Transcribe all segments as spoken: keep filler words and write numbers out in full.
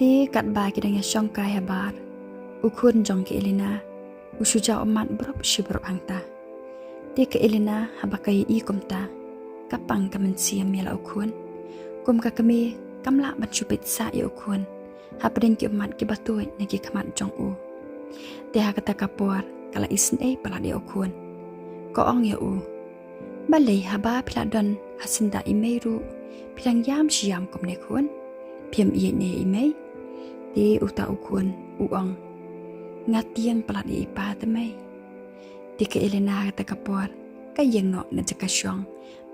Te katba ki dang ïa shongkai habar, u khun jong ka Elena u shu jaw ummat brop shi brop hangta. Te ka Elena haba ka ïohi kumta, ka pang ka mynsiem ïa la u khun. Kum ka kmie kam lah ban shu peit sah ïa u khun hapdeng ki ummat kiba tuid na ki khmat jong u. Te ha kata ka por ka la isynei palat ïa u khun. Ka ong ïa u, balei haba phi la don ha syndah i mei ruh phi dang ïam shi ïam kumne khun? Phim ïeit ne ïa i mei? Te uta u khun u ong, nga tieng palat ïa i pa te mei. Te ka Elena ha kata ka por ka ïeng noh na jaka shong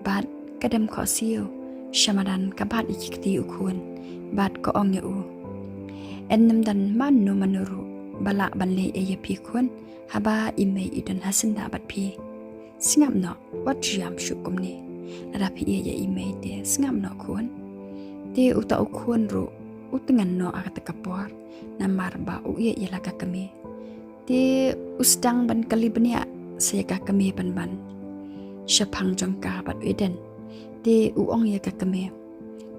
bad ka dem khohsiew sha madan, ka bat ïa ki kti u khun bad ka ong ïa u, yn nym don mano mano ruh ba lah ban leh ei ïa phi khun haba i mei i don ha syndah bad phi. Sngap noh, wat shu ïam shuh kumne. Lada phi ïeit ïa i mei te sngap noh khun. Te uta u khun ruh u tngen noh ha kata ka por namar ba u ïeit ïa la ka kmie. Te u sdang ban kylli bniah sa ïa ka kmie pynban shaphang jong ka bad u Eden. Te u ong ïa ka kmie,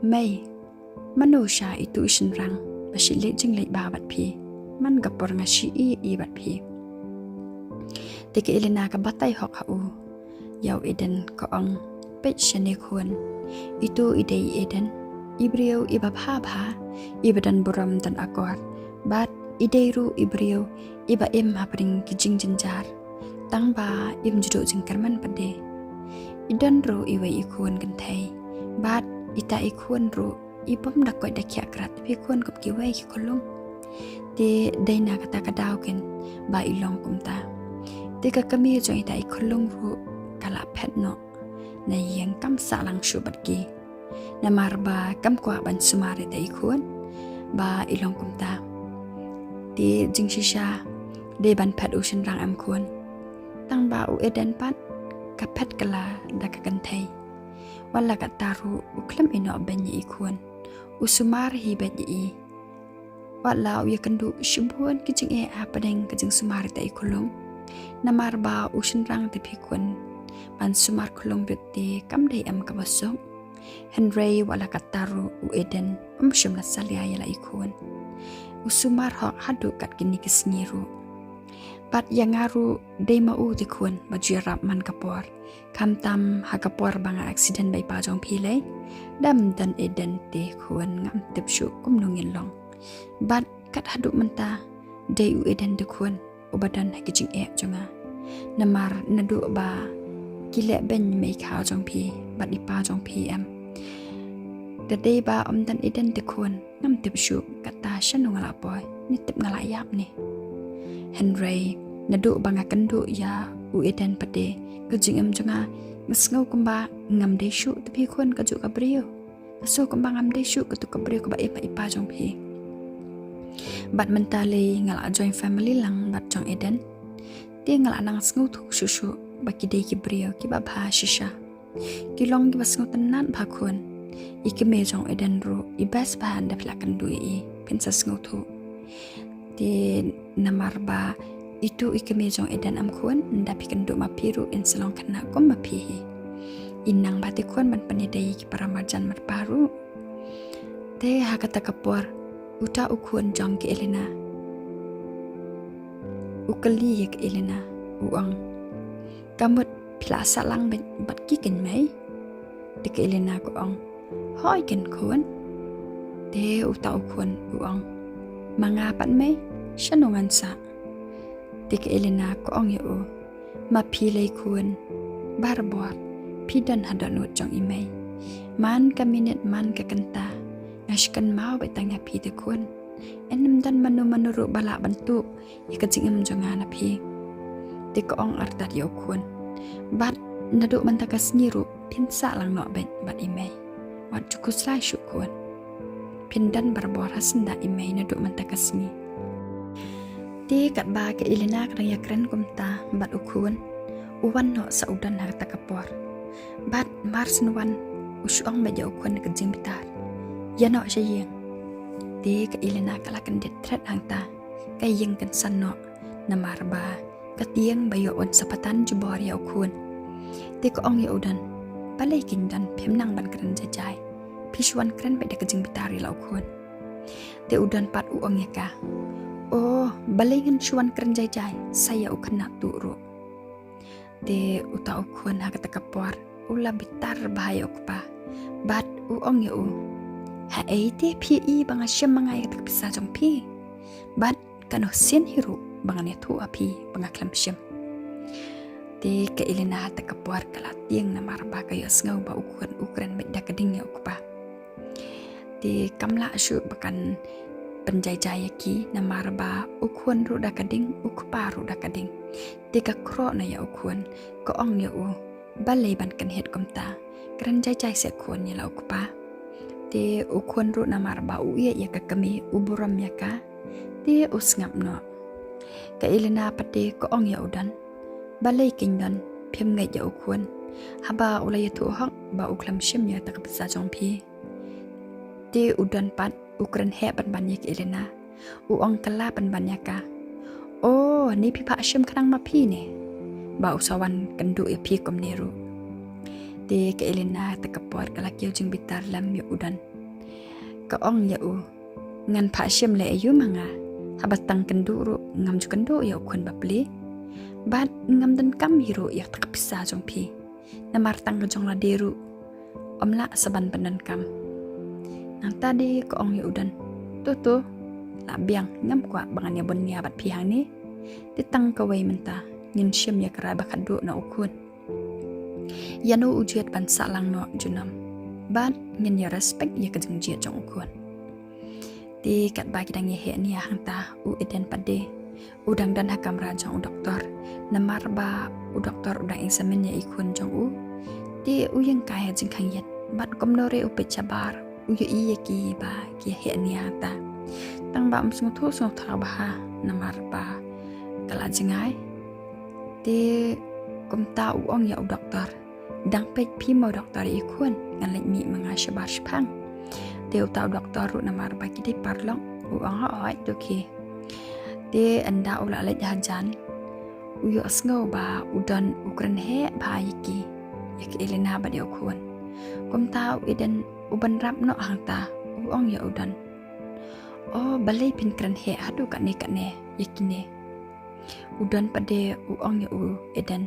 mei, mano sha itu i shynrang ba shu leit jingleit ba bad phi man ka por nga shu ïohi bad phi? Te ka Elena ka batai hok ha u ïa u Eden, ka ong, peit shane khun, itu i dei i Eden, i briew iba bha bha, iba don burom don akor, bad i dei ruh i briew iba im hapdeng ki jingjynjar, tang ba im ju duh jingkyrmen pat de. I don ruh iwei i khun kynthei bad ita i khun ruh i bym da koit da khiah krat phi khun kum kiwei ki khyllung. Te dei na kata ka daw kin ba i long kumta. Te ka kmie jong ita i khyllung ruh ka la phet noh na ïing, kam sah lang shuh bad ki namar ba kam kwah ban sumar ita i khun ba i long kumta. Te jingshisha dei ban phet u shynrang em khun? Tang ba u Eden pat ka phet kylla da ka kynthei. Wat la katta ruh u khlem ïeh noh beiñ ïa i khun, u sumar hi beit ïa i. Wat la u ïakynduh shibun ki jingeh hapdeng ka jingsumar ita i khyllung, namar ba u shynrang te phi khun ban sumar khyllung beit te kam dei em kaba suk. Hynrei wat la katta ruh u Eden um shym la salia ïa la i khun, u sumar hok haduh kat kine ki sngi ruh. Bad ïa nga ruh dei ma u te khun ba ju ïarap man ka por, khamtam ha ka por ba nga accident bad i pa jong phi lei. Dam don Eden te khun ngam tip shuh kumno ngin long. Bad kat haduh mynta dei u Eden te khun uba don ha ki jingeh jong nga. Namar naduh ba ki leh beiñ mei khaw jong phi bad i pa jong phi em, da dei ba um don Eden te khun ngam tip shuh kata shano nga la poi, ne tip nga la ïap ne. Hynrei naduh ba nga kynduh ïa u Eden pat de, ka jingim jong nga nga sngew kumba ngam dei shuh te phi khun kajuh ka briew. Nga sngew kumba ngam dei shuh katu ka briew kaba im ha i pa jong phi. Bad mynta lei nga la join family lang bad jong Eden, te nga la nang sngewthuh shuh shuh ba ki dei ki briew kiba bha shisha. Ki long kiba sngewtynnat bha khun. I kmie jong Eden ruh i best bha, ynda phi la kynduh ïa i phin sa sngewthuh. Te namar ba itu i kmie jong Eden em khun, ynda phi kynduh ma phi ruh in sa long khynnah kum ma phi hi. I nang bha te khun ban pynïadei ïa ki para marjan marpa ruh. Te ha kata ka por uta u khun jong ka Elena u kylli ïa ka Elena, u ong, ka mut phi la sah lang bad, bad ki kein mei? Te ka Elena ka ong, hooid kein khun. Te uta u khun u ong, ma nga pat mei, shano ngan sah? Te ka Elena ka ong ïa u, ma phi lei khun, barabor phi don ha dohnud jong i mei. Man ka minit man ka kynta nga shu kynmaw beit tang ïa phi te khun. Ym don mano mano ruh ba lah ban tuh ïa ka jingim jong nga na phi. Te ka ong artat ïa u khun, bad naduh mynta ka sngi ruh phin sah lang noh beit bad i mei. Wat ju khuslai shuh khun, phin don barabor ha syndah i mei naduh mynta ka sngi. Te katba ka Elena ka dang ïakren kumta bad u khun, u wan noh sa u don ha kata ka por. Bad mar shen wan u shu ong beit ïa u khun da ka jingbitar, ïa noh sha ïing. Te ka Elena ka la kyndit thret hangta, ka ïeng kynsan noh namar ba ka tieng ba ïoh un sa patan jubor ïa u khun. Te ka ong ïa u don, balei kein don, phim nang ban kren jai jai, phi shu wan kren beit da ka jingbitar ïa la u khun. Te u Don pat u ong ïa ka, "Oh, balei ngan shu wan kren jai jai, sa ïa u khynnah tuh ruh." Te uta u khun ha kata ka por u la bitar bha ïa u kpa. Bad u ong ïa u, "Haei te phi i ba nga shim ma nga ïa kata ka pisa jong phi? Bad kano sien hi ruh ba ngan ïathuh ha phi ba nga khlem shim?" Te ka Elena ha kata ka por ka la tieng namar ba ka ïohsngew ba u khun u kren beit da ka ding ïa u kpa. Te kam lah shuh ba kan pynjai jai ïa ki namar ba u khun ruh da ka ding, u kpa ruh da ka ding. Te ka khroh na ïa u khun, ka ong ïa u, "Balei ban kynhied kumta? Kren jai jai seh khun ïa la u kpa." Te u khun ruh namar ba u ïeit ïa ka kmie u burom ïa ka. Te u sngap noh. Ka Elena pat te ka ong ïa u Don, "Balei keiñ Don, phim ngeit ïa u khun haba u la ïathuh hok ba u khlem shim ïa kata ka pisa jong phi?" Te u Don pat u kren heh pynban ïa ka Elena. U ong kylla pynban ïa ka, "Oh, ne phi phah shim khnang ma phi ne ba u sa wan kynduh ïa phi kumne ruh?" Te ka Elena ha kata ka por ka la kiew jingbitar lem ïa u Don. Ka ong ïa u, "Ngan phah shim leh aïu ma nga? Haba tang kynduh ruh ngam ju kynduh ïa u khun bapli. Bad ngam donkam hi ruh ïa kata ka pisa jong phi. Namar tang ka jong lade ruh ym lah sa ban pyndonkam." Nangta de ka ong ïa u Don, "To to, lah biang, ngam kwah ba ngan ïa bun nia bad phi hangne. Te tang kawei mynta, ngin shim ïa ka rai ba khatduh na u khun. Ïano u jied ban sah lang noh junom. Bad ngin ïa respect ïa ka jingjied jong u khun." Te katba ki dang ïa heh nia hangta, u Eden pat de u dang don ha kamra jong u doktor. Namar ba u doktor u dang examine ïa i khun jong u. Te u ïeng kai ha jingkhang ïit. Bad kumno re u peit shabar, u ïohi ïa ki ba ki ïa heh nia hangta. Tang ba um sngewthuh sngewthuh bha namar ba ka la jngai. Te kumta u ong ïa u doktor, "Dang peit phi mo doktor ïa i khun, ngan leit mih ma nga shabar shipang." Te uta u doktor ruh namar ba ki dei paralok u ong, "Hooid, to khie." Te ynda u la leit hajan, u ïohsngew ba u Don u kren heh bha ïa ki, ïa ka Elena bad ïa u khun. Kumta u Eden u bynrap noh hangta, u ong ïa u Don, "Oh, balei phin kren heh haduh katne katne ïa kine?" U Don pat de u ong ïa u Eden,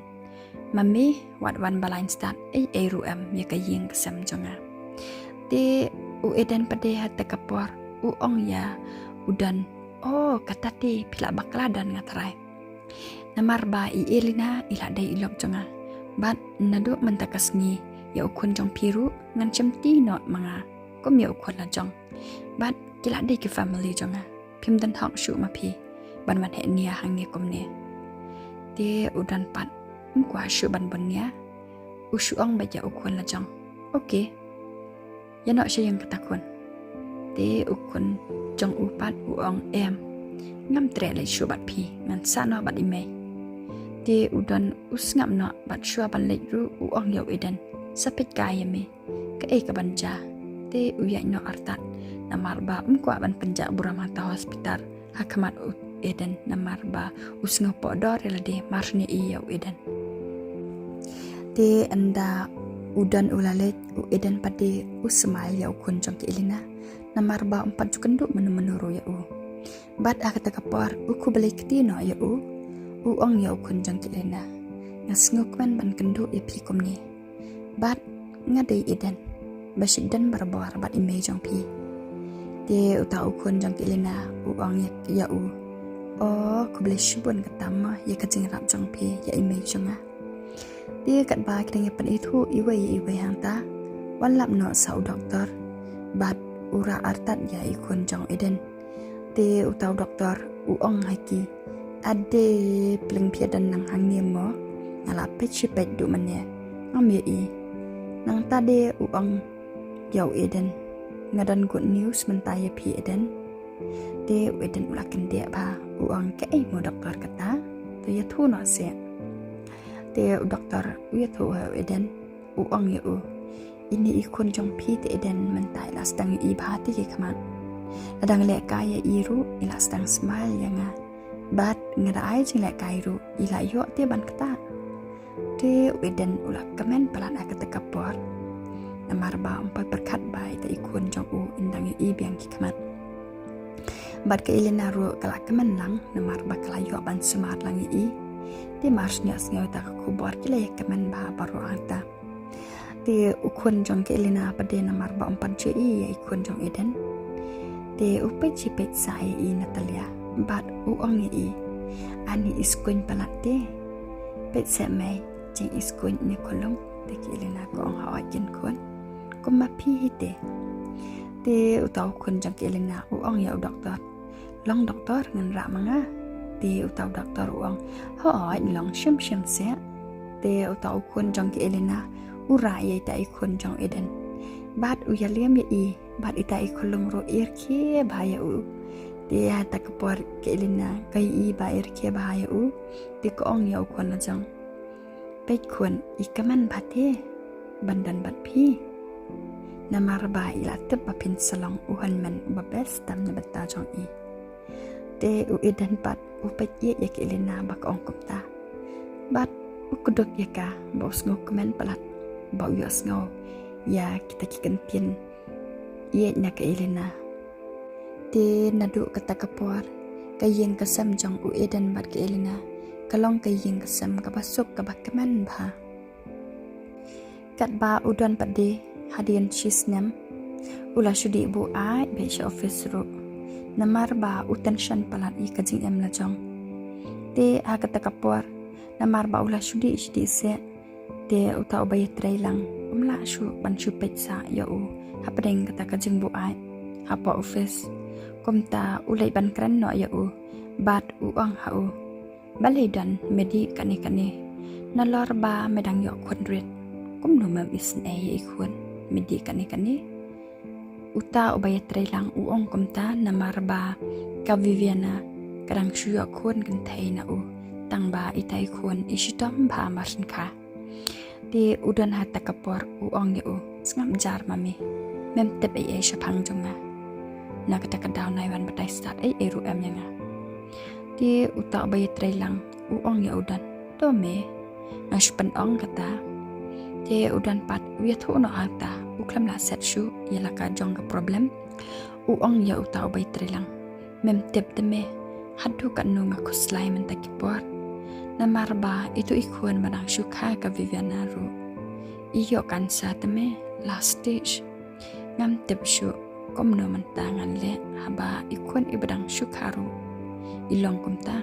"Ma me wat wan ba lain stad, ei ei ruh em ïa ka ïing ka sem jong nga." Te u Eden pat de ha kata ka por u ong ïa u Don, "Oh, kata te phi lah bakla Don, nga tharai. Namar ba i Elena i lah dei i lok jong nga. Bad naduh mynta ka sngi ïa u khun jong phi ruh ngan shim ti noh ma nga kum ïa u khun la jong. Bad ki lah dei ki family jong nga. Phim don hok shuh ma phi ban wan heh nia hangne kumne." Te u Don pat um kwah shuh ban bun nia, u shu ong beit ïa u khun la jong, "Okay, ïa noh sha ïing kata khun." Te u khun jong u pat u ong, "Em, ngam treh leit shuh bad phi, ngan sah noh bad i mei." Te u Don u sngap noh bad shuwa ban leit ruh u ong ïa u Eden, "Sa peit kai ïa me, kaei kaban jia." Te u ïaid noh artat namar ba um kwah ban pynjah burom ha ka hospital ha khmat u Eden namar ba u sngewpoh dor ïa lade mar ne ïa u Eden. Te ynda u Don u la leit, u Eden pat de u smile ïa u khun jong ka Elena namar ba um pat ju kynduh mynno mynno ruh ïa u. Bad ha kata ka por u khublei kti noh ïa u, u ong ïa u khun jong ka Elena, "Nga sngewkmen ban kynduh ïa phi kumne. Bad nga dei Eden ba shait don barabor bad i mei jong phi." Te uta u khun jong ka Elena u ong ïa, ïa u, "Oh, khublei shibun katta mo ïa ka jingïarap jong phi ïa i mei jong nga." Te katba ki dang ïa pynithuh iwei ïa iwei hangta, wan lap noh sa u doktor bad u rah artat ïa i khun jong u Eden. Te uta u doktor u ong ha ki, "Ade, pleng phi ïa don lang hangne mo? Nga la peit shi peit duh mynne, ngam ïohi." Nangta de u ong ïa u Eden, "Nga don good news mynta ïa phi Eden." Te u Eden u la kyndit bha, u ong, "Kaei mo doktor kata? To ïathuh noh seh." Te u doktor u ïathuh ha u Eden, u ong ïa u, "Ine i khun jong phi te Eden mynta i la sdang ïohi bha te ki khmat. La dang lehkai ïa i ruh i la sdang smile ïa nga. Bad nga da ai jinglehkai ruh i la ïoh te ban ktah." Te u Eden u la kmen palat ha kata ka por namar ba um pat pyrkhat ba ita i khun jong u in dang ïohi biang ki khmat. Bad ka Elena ruh ka la kmen lang namar ba ka la ïoh ban sumar lang ïa i. Te mar shu ïohsngew ïa kata ka khubor ki la ïa kmen bha baroh hangta. Te u khun jong ka Elena pat de namar ba um pat ju ïohi ïa i khun jong u Eden, te u peit shi peit sa ïa i Natalia bad u ong ïa i, ani i sngewbha palat te. Peit sa mei, jing i sngewbha ne khunlung. Te ka Elena ka ong, hooid khun, kumba phi hi te. Te uta u khun jong ka Elena u ong ïa u doktor, long doktor, ngan rah ma nga? Te uta u doktor u ong, hooid long, shim shim seh. Te uta u khun jong ka Elena u rah ïa ita i khun jong u Eden bad u ïalam ïa i, bad ita i khunlung ruh i rkhie bha ïa u. Te ha kata ka por ka Elena ka ïohi ba i rkhie bha ïa u, te ka ong ïa u khun la jong, peit khun, i kmen bha te ban don bad phi, namar ba i la tip ba phin sa long u hynmen uba best tam na bynta jong i. Te u Eden pat u peit ïeit ïa ka Elena ba ka ong kumta bad u kdup ïa ka ba u sngewkmen palat ba u ïohsngew ïa kita ki kyntien ïeit na ka Elena. Te naduh kata ka por ka ïing ka sem jong u Eden bad ka Elena ka long ka ïing ka sem kaba suk kaba kmen bha. Katba u don pat de hadien shi snem, u la shu dih buaid beit sha office ruh, namar ba u tension palat ïa ka jingim la jong. Te ha kata ka por, namar ba u la shu dih shi dih seh, te uta uba ïatreilang um lah shuh ban shu peit sah ïa u hapdeng kata ka jingbuaid hapoh office. Kumta u leit ban kren noh ïa u bad u ong ha u, balei don me dih kane kane? Nalor ba me dang ïoh khun rit, kumno mem isynei ïa i khun, me dih kane kane? Uta uba ïatreilang u ong kumta namar ba ka Viviana ka dang shu ïoh khun kynthei na u, tang ba ita i khun i shitom bha marsynkha. Te u don ha kata ka por u ong ïa u, sngap jar ma me, mem tip ei ei shaphang jong nga. Na kata ka daw nai wan batai stad ei ei ruh em ïa nga. Te uta uba ïatreilang u ong ïa u don, to me, nga shu pynong kata. Te u don pat u ïathuh noh hangta, u khlem lah set shuh ïa la ka jong ka problem. U ong ïa uta uba ïatreilang, mem tip te me haduh katno nga khuslai mynta ki por, namar ba itu i khun ba dang shu kha ka Viviana ruh i ïoh cancer te me last stage. Ngam tip shuh kumno mynta ngan leh haba i khun iba dang shu kha ruh i long kumta.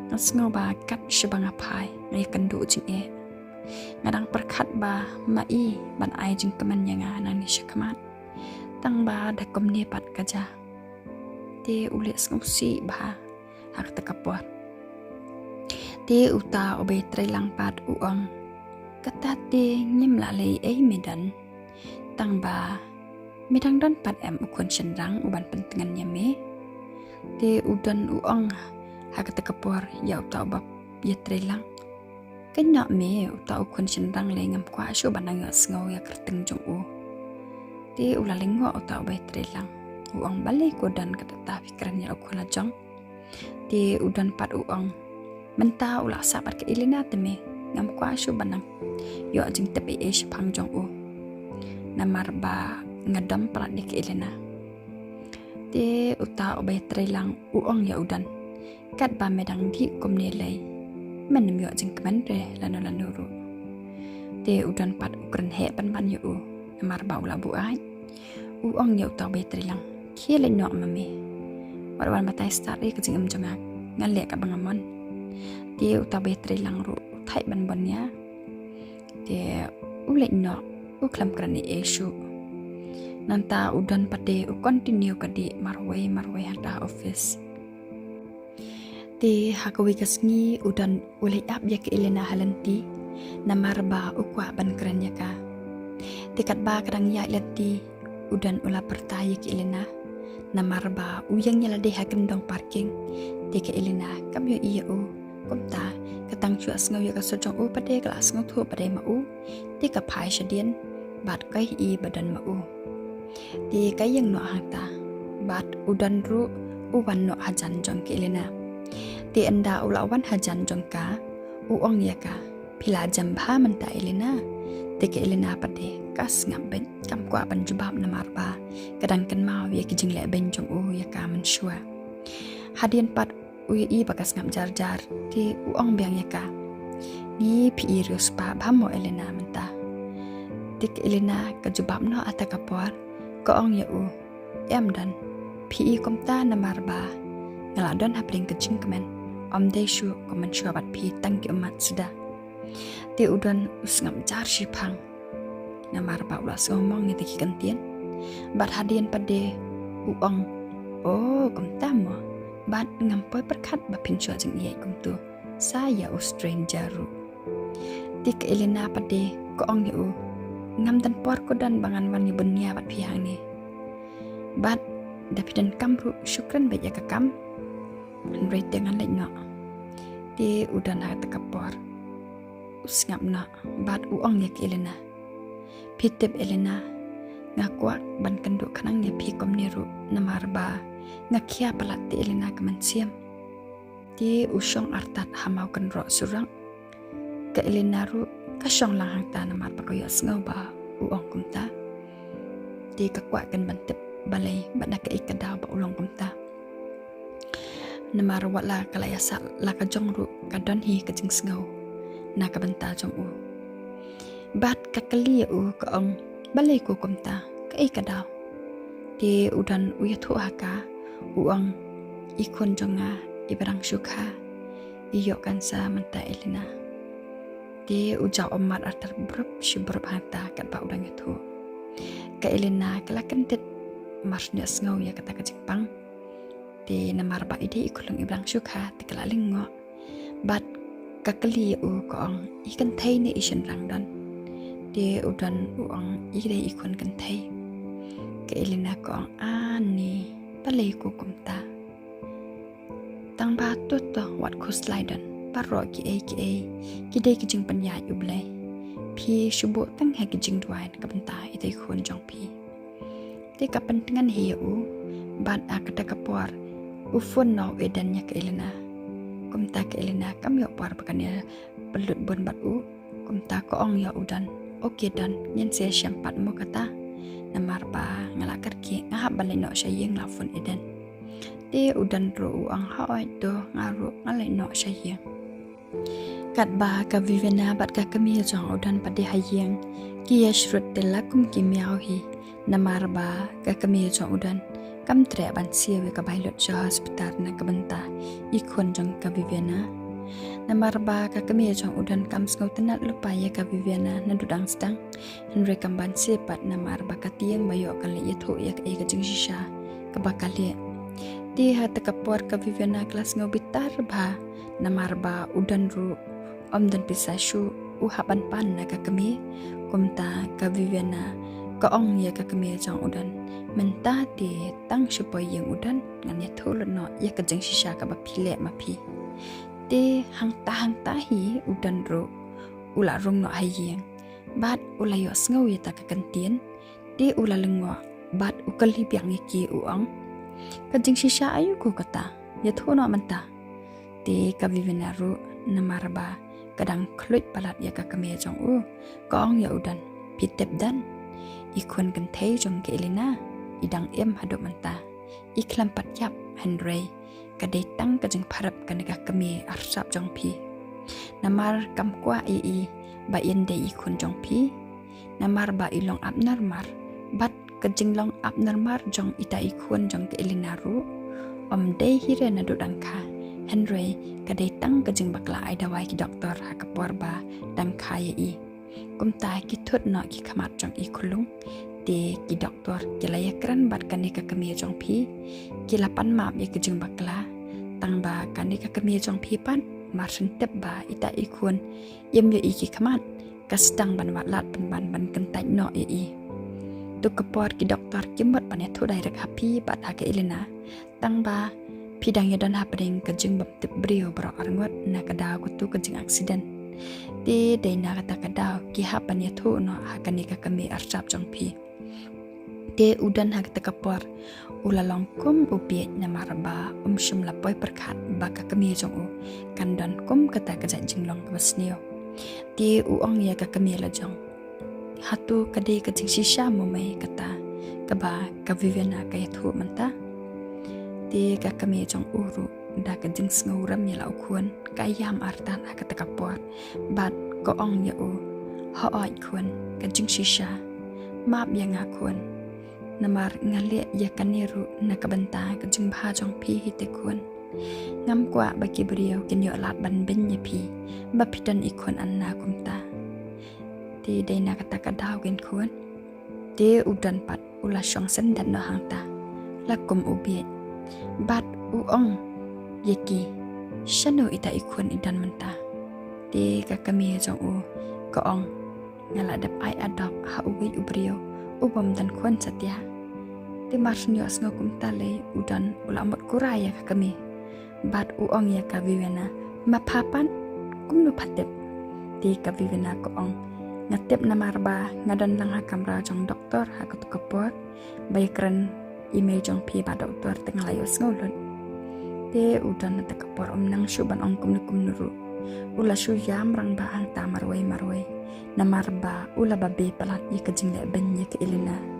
Nga sngew ba kat shaba nga phai nga ïakynduh jingeh. Nga dang pyrkhat ba ma i ban ai jingkmen ïa nga nangne shakhmat, tang ba da kumne pat ka jia. Te u leh sngewsih bha ha kata ka por. Te uta uba ïatreilang pat u ong, kata te ngim lah leh ei ei me don, tang ba me dang don pat em u khun shynrang uban pyntngen ïa me? Te u don u ong ha kata ka por ïa uta uba ïatreilang, kynnoh me, uta u khun shynrang lei ngam kwah shuh ban nang ïohsngew ïa ka kyrteng jong u. Te u la lyngngoh uta uba ïatreilang, u ong, balei ko don, kata ta phi kren ïa u khun la jong? Te u don pat u ong, mynta u la sah bad ka Elena te me, ngam kwah shuh ban nang ïoh jingtip ei ei shaphang jong u, namar ba nga dom palat ïa ka Elena. Te uta uba ïatreilang u ong ïa u don, katba me dang dih kumne lei, men ym ïoh jingkmen re lano lano ruh. Te u don pat u kren heh pynban ïa u namar ba u la buaid. U ong ïa uta uba ïatreilang, khie leit noh ma me, wat wan batai stad ïa ka jingim jong nga, ngan leh kaba nga mon. Te uta uba ïatreilang ruh u thait ban bun ïa. Te u leit noh, u khlem kren ei ei shuh. Nangta u don pat de u continue ka dih marwei marwei hangta ha office. Te ha kawei ka sngi u don u leit ap ïa ka Elena ha lynti namar ba u kwah ban kren ïa ka. Te katba ka dang ïaid lynti u don u la pyrta ïa ka Elena namar ba u ïeng ïa lade ha kyndong parking. Te ka Elena kam ïohi ïa u. Kumta ka tang shu sngew ïa ka sur jong u pat de, ka la sngewthuh pat de ma u. Te ka phai shadien bad ka ïohi ba don ma u. Te ka ïeng noh hangta bad u don ruh u wan noh hajan jong ka Elena. Te ynda u la wan hajan jong ka u ong ïa ka, phi la jem bha mynta Elena? Te ka Elena pat de ka sngap beit, kam kwah ban jubab namar ba ka dang kynmaw ïa ki jingleh beiñ jong u ïa ka mynshuwa. Hadien pat u ïohi ba ka sngap jar jar, te u ong biang ïa ka, "Ni phi i riewspah bha mo Elena mynta?" Te ka Elena ka jubab noh ha kata ka por, ka ong ïa u, "Em don, phi i kumta namar ba nga la don hapdeng ka jingkmen, ym dei shuh kum mynshuwa bad phi tang ki ummat suda." Te u don u sngap jar shiphang namar ba u la sngewmong ïa kita ki kyntien. Bad hadien pat de u ong, "O, kumta mo? Bad ngam poi pyrkhat ba phin shu jingïeit kumtu sa ïa u stranger ruh." Te ka Elena pat de ka ong ïa u, "Ngam don por ko don ba ngan wan ïa bun nia bad phi hangne. Bad da phi donkam ruh shu kren beit ïa ka kam, hynrei te ngan leit noh." Te u don ha kata ka por u sngap noh bad u ong ïa ka Elena, "Phi tip Elena, nga kwah ban kynduh khnang ïa phi kumne ruh namar ba nga khia palat te Elena ka mynsiem." Te u shong artat ha maw kynroh surok. Ka Elena ruh ka shong lang hangta namar ba ka ïohsngew ba u ong kumta. Te ka kwah kan ban tip balei bad na kaei ka daw ba u long kumta. Namar wat la ka la ïasah la ka jong ruh ka don hi ka jingsngew na ka bynta jong u. Bad ka kylli ïa u ka ong, "Balei ko kumta, kaei ka daw?" Te u don u ïathuh ha ka, u ong, "I khun jong nga i ba dang shu kha, i ïoh cancer mynta Elena." Te u jaw ummat artat brup shi brup hangta katba u dang ïathuh. Ka Elena ka la kyndit mar shu ïohsngew ïa kata ka jingpang. Te namar ba i dei i khunlung i ba dang shu kha te ka la lyngngoh. Bad ka kylli ïa u ka ong, "I kynthei ne i shynrang don?" Te u don u ong, "I dei i khun kynthei." Ka Elena ka ong, "Ani, balei ko kumta? Tang ba to to wat khuslai don, baroh kiei kiei ki dei ki jingpynïaid U Blei. Phi shu buh tang ha ki jingduwai na ka bynta ita i khun jong phi." Te ka pyntngen hi ïa u bad ha kata ka por u phone noh u Eden ïa ka Elena. Kumta ka Elena kam ïoh por ba kan ïa pynlut bun bad u. Kumta ka ong ïa u don, "Ok don, ngin sa ïashem pat mo kata. Namar ba nga la kyrkieh, nga hap ban leit noh sha ïing, la phone Eden." Te u don ruh u ong, "Hooid to, nga ruh ngan leit noh sha ïing." Katba ka Viviana bad ka kmie jong u don pat de ha ïing, ki ïashrut te la kum ki miaw hi. Namar ba ka kmie jong u don kam treh ban siew ïa ka bai lut sha hospital na ka bynta i khun jong ka Viviana. Namar ba ka kmie jong u don kam sngewtynnad lypa ïa ka Viviana naduh dang sdang. Hynrei kam ban siew pat namar ba ka tieng ba ïoh kan leit ïathuh ïa kaei ka jingshisha kaba ka leh. Te ha kata ka por ka Viviana ka la sngew bitar bha namar ba u don ruh ym don pisa shuh, u hap ban pan na ka kmie. Kumta ka Viviana ka ong ïa ka kmie jong u don, "Mynta te tang shu poi ïing u don, ngan ïathuh lut noh ïa ka jingshisha kaba phi leh ma phi." Te hangta hangta hi u don ruh u la rung noh ha ïing bad u la ïohsngew ïa kata ka kyntien. Te u la lyngngoh bad u kylli biang ïa ki u ong, "Ka jingshisha aïu ko kata? Ïathuh noh mynta." Te ka Viviana ruh namar ba ka dang khluit palat ïa ka kmie jong u, ka ong ïa u don, "Phi tip don, i khun kynthei jong ka Elena i dang im haduh mynta, i khlem pat ïap, hynrei ka dei tang ka jingpharap kane ka kmie arsap jong phi. Namar kam kwah ïa i ba in dei i khun jong phi, namar ba i long abnormal, bad ka jinglong abnormal jong ita i khun jong ka Elena ruh ym dei hi re naduh dang kha, hynrei ka dei tang ka jingbakla ai dawai ki doktor ha ka por ba dang kha ïa i." Kumta ki thut noh ki khmat jong i khunlung. Te ki doktor ki la ïakren bad kane ka kmie jong phi, ki la pan map ïa ka jingbakla. Tang ba kane ka kmie jong phi pat mar shen tip ba ita i khun im ïohi ki khmat, ka sdang ban wad lad pynban ban kyntait noh ïa i. To ka por ki doktor ki mut ban ïathuh direct ha phi bad ha ka Elena. Tang ba phi dang ïa don hapdeng ka jingbymtip briew baroh arngut na ka daw katu ka jingaccident. Te dei na kata ka daw ki hap ban ïathuh noh ha kane ka kmie arsap jong phi. Te u don ha kata ka por u la long kum u bieit namar ba um shym la poi pyrkhat ba ka kmie jong u kan don kum kata ka jait jinglong kaba sniew. Te u ong ïa ka kmie la jong, Hato ka dei ka jingshisha mo mei kata kaba ka Viviana ka ïathuh mynta? Te ka kmie jong u ruh da ka jingsngewrem ïa la u khun ka ïam artat ha kata ka por bad ka ong ïa u, hooid khun, ka jingshisha. Map ïa nga khun, namar nga leh ïa kane ruh na ka bynta ka jingbha jong phi hi te khun. Ngam kwah ba ki briew kin ïoh lad ban beiñ ïa phi ba phi don i khun Anna kumta. Te dei na kata ka daw kein khun. Te u Don pat u la shong syndet noh hangta la kum u bieit bad u ong ïa ki, shano ita i khun i don mynta? Te ka kmie jong u ka ong, nga la dep ai adopt ha uwei u briew u bym don khun satia. Te mar shu ïoh sngew kumta lei u Don u la mut kurai ïa ka kmie bad u ong ïa ka Viviana, ma pha pat kumno pha tip? Te ka Viviana ka ong, nga tip namar ba nga don lang ha kamra jong doktor ha katu ka por ba ïakren i mei jong phi bad doktor te nga la ïohsngew lut. Te u Don na kata ka por um nang shuh ban ong kumno kumno ruh, u la shu ïam rangbah hangta marwei marwei namar ba u la babe palat ïa ka jingleh beiñ ïa ka Elena.